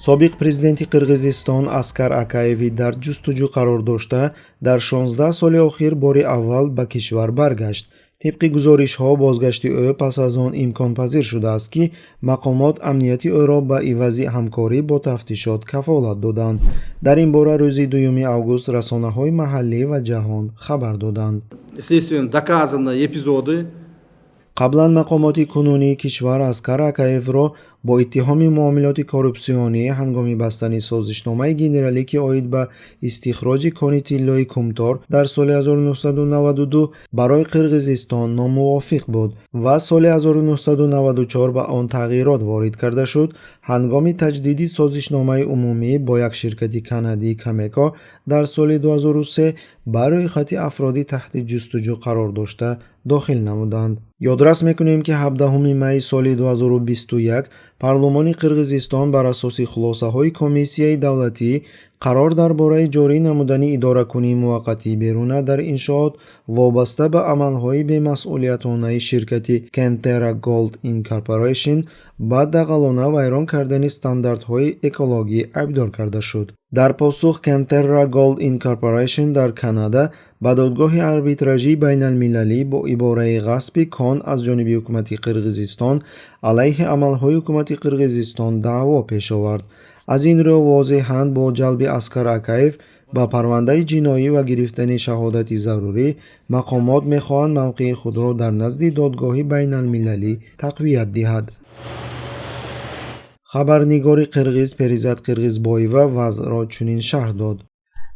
Собиқ президенти Қирғизистон Аскар Акаеви дар ҷустуҷӯ қарор дошта, дар 16 соли охир бори аввал ба кишвар баргашт. Тибқи гузоришҳо, бозгашти ӯ пас аз он имконпазир шудааст, ки мақомот амнияти ӯро ба ивази ҳамкорӣ бо тафтишот кафолат доданд. Дар ин бора рӯзи 2 август расонаҳои маҳаллӣ ва ҷаҳон хабар доданд. Следствием доказаны эпизоды. Қаблан мақомоти кунунии кишвар Аскар Акаевро бо иттиҳоми муомилоти коррупсионӣ ҳангоми бастани созишномаи генералӣ, ки оид ба истихроҷи кони тиллои Кумтор дар соли 1992 барои Қирғизистон номувофиқ буд ва соли 1994 ба он тағйирот ворид карда шуд, ҳангоми таҷдиди созишномаи умумӣ бо як ширкати канадии Камеко дар соли 2003 ба рӯйхати афроди таҳти ҷустуҷӯ қарор дошта дохил намуданд. Ёдрас мекунем, ки 17 майи соли 2021 парлумони Қирғизистон бар асоси хулосаҳои комиссияи давлатӣ қарор дар бораи ҷорӣ намудани идоракунии муваққатии беруна дар иншоот вобаста ба амалҳои бемасъулиятонаи ширкати Кентерра Голд Инкорпорейшн ба дағалона вайрон кардани стандартҳои экологӣ айбдор карда шуд. Дар посух Кентерра Голд Инкорпорейшн дар Канада ба додгоҳи арбитражии байналмилалӣ бо ибораи ғасби кон аз ҷониби ҳукумати Қирғизистон алайҳи амалҳои ҳукумати Қирғизистон даъво пеш овард. Аз ин рӯ, возеҳан бо ҷалби Аскар Акаев ба парвандаи ҷиноӣ ва гирифтани шаҳодати зарурӣ мақомот мехоҳанд мавқеи худро дар назди додгоҳи байналмилалӣ тақвият диҳад. Хабарнигори қирғиз Перизат Қирғизбоева вазъро чунин шарҳ дод.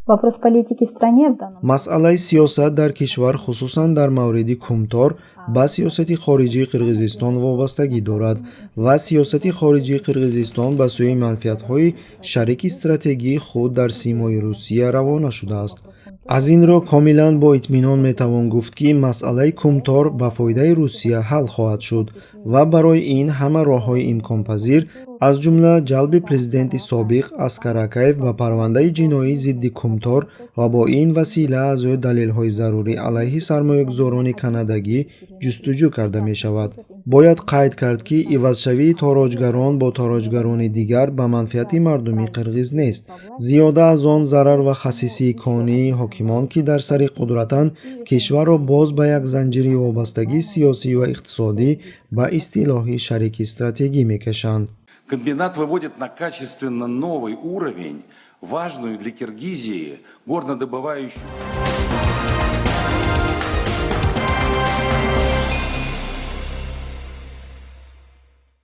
Вопрос политики в стране в данном Масъалаи сиёсат дар кишвар, хусусан дар мавриди Кумтор, ба сиёсати хориҷии Қирғизистон вобастагӣ дорад ва сиёсати хориҷии Қирғизистон ба сӯи манфиатҳои шарики стратегии худ дар симои Русия равона шудааст. Аз ин рӯ, комилан бо итминон метавон гуфт, ки масъалаи Кумтор ба фоидаи Русия ҳал хоҳад шуд ва барои ин ҳама роҳҳои имконпазир, аз ҷумла ҷалби президенти собиқ Аскар Акаев ба парвандаи ҷиноӣ зидди Кумтор ва бо ин васила аз ӯ далелҳои зарурӣ алайҳи сармоягузорони канадагӣ ҷустуҷӯ карда мешавад. Бояд қайд кард, ки ивазшавии тороҷгарон бо тороҷгарони дигар ба манфиати мардуми қирғиз нест. Зиёда аз он, зарар ва хасисии конии ҳокимон, ки дар сари қудратанд, кишварро боз ба як занҷири вобастагии сиёсӣ ва иқтисодӣ ба истилоҳи шарики стратегӣ мекашанд. Комбинат выводит на качественно новый уровень важную для Киргизии горнодобывающую